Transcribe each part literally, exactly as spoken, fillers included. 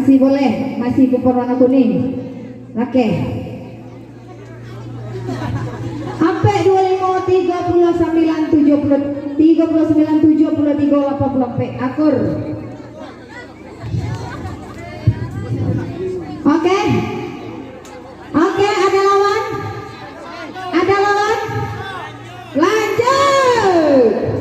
Masih boleh, masih kupon warna kuning. Oke. Ampek duo limo, tigo puluah sambilan, tujuah puluah, tigo puluah sambilan, tujuah puluah tigo, lapan puluah ampek. Akur. Oke. Oke, ada lawan? Ada lawan? Lanjut.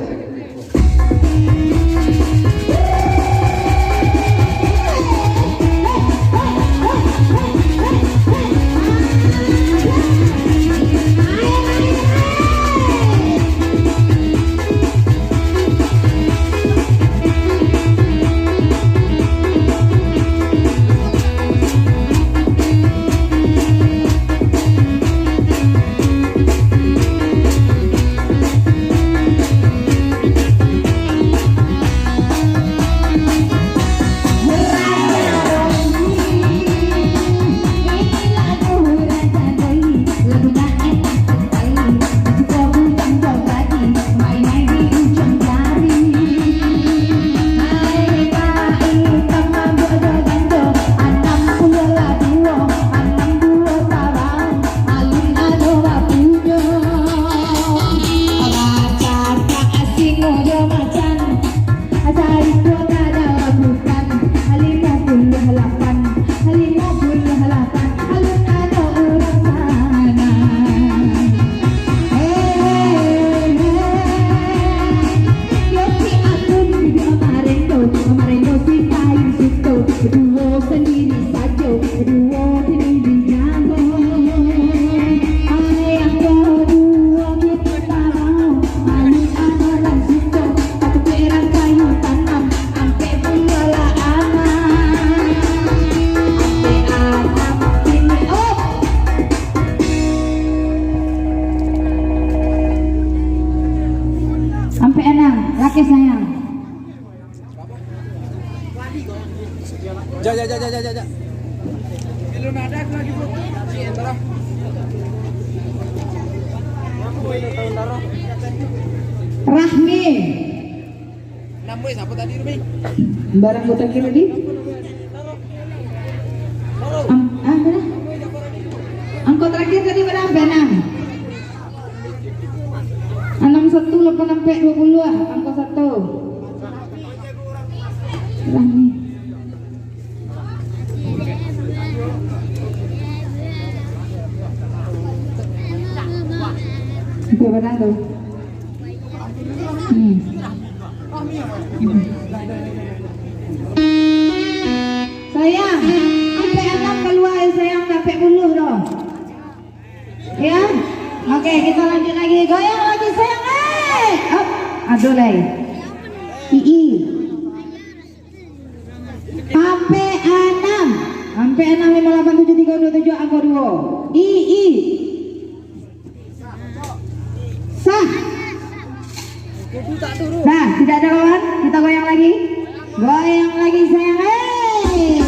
Ampek anam, lakeh sayang. Ja, ja, ja, ja, ja, ja, ja. Rahmi. Barang kota kiri di? Am-, ah, mana? Angko terakhir tadi berapa? Enam. Anam satu lapan ampek dua puluh ah, angko satu. Rami. Itu benar tu. Hmm. Sayang, ampek anam kalua, sayang, ampek puluah doh. Ya. Oke, kita lanjut lagi. Goyang lagi, sayang. Eh, up. Aduh, lai. Ii. Ampek anam. Ampek anam, limo lapan tujuh tiga dua tujuh, angko duo. Ii. Sah. Nah, tidak ada lawan. Kita goyang lagi. Goyang lagi, sayang. Hei.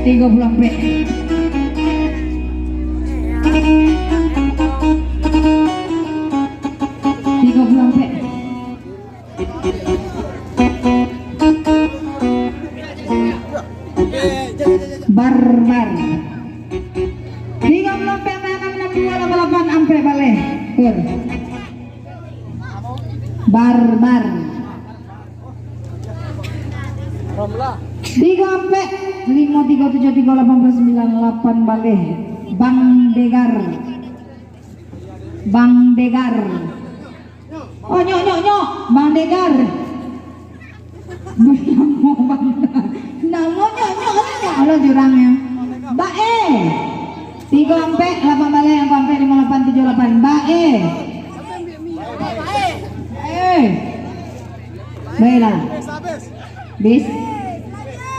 Tigo puluah ampek. Tigo puluah ampek. Barbar. Tigo ampek, limo tigo tujuah tigo lapan puluah sambilan lapan baleh. Bang Degar. Bang Degar. Oh, nyok, nyok, nyok. Bang Degar. Namo Bang. Namo nyok, nyok, nyok. Alah, jurang ya. Bae. Tigo ampek, lapan baleh, angko ampek, limo lapan tujuah lapan. Bae. Eh. Baiklah. Bis.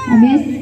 Habis.